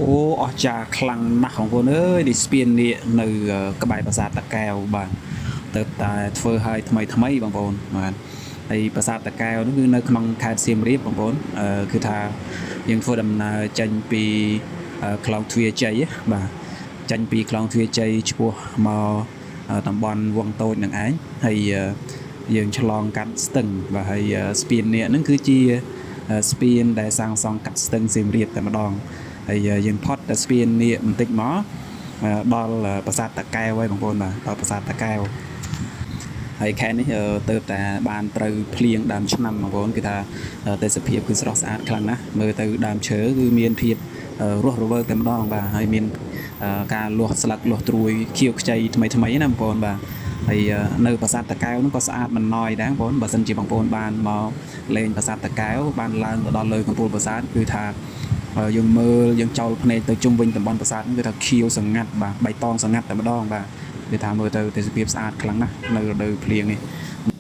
អូអស្ចារ្យខ្លាំងណាស់បងប្អូនអើយនេះស្ពាននេះនៅក្បែរប្រាសាទតាកែវបាទទៅតែធ្វើឲ្យថ្មីថ្មីបងប្អូនបាទហើយប្រាសាទតាកែវនោះគឺនៅក្នុងខេត្តសៀមរាបបងប្អូនអឺគឺថាយើងធ្វើដំណើរចេញពីក្លងទ្វារជ័យបាទចេញពីក្លងទ្វារជ័យឆ្ពោះមកតំបន់វងតូចនឹងឯងហើយយើងឆ្លងកាត់ស្ទឹងបាទហើយស្ពាននេះហ្នឹងគឺជាស្ពានដែលសាងសង់កាត់ស្ទឹងសៀមរាបតែម្ដង ហើយយើងផុតតែស្ពាននេះបន្តិចមកដល់ប្រាសាទតាកែវហើយបងប្អូនបាទដល់ប្រាសាទតាកែវហើយខែនេះទៅតែបានត្រូវភ្លៀងដើមឆ្នាំបងប្អូនគឺថាទេសភាពគឺស្រស់ស្អាតខ្លាំងណាស់មើលទៅដើមឈើគឺមានភាពរស់រវើកតែម្ដងបាទហើយមានការលាស់ស្លឹកលាស់ត្រួយខៀវខ្ចីថ្មីថ្មីណាបងប្អូនបាទហើយនៅប្រាសាទតាកែវនោះក៏ស្អាតមិនណយដែរបងប្អូនបើសិនជាបងប្អូនបានមកលេងប្រាសាទតាកែវបានឡើងទៅដល់លើកំពូលប្រាសាទគឺថាយើងមើលយើងចោលភ្នែកទៅជុំវិញតំបន់ប្រាសាទហ្នឹងគឺថាខៀវសងាត់បាទបៃតងសងាត់តែម្ដងបាទគឺថាមើលទៅទេសភាពស្អាតខ្លាំងណាស់នៅរដូវភ្លៀងនេះ។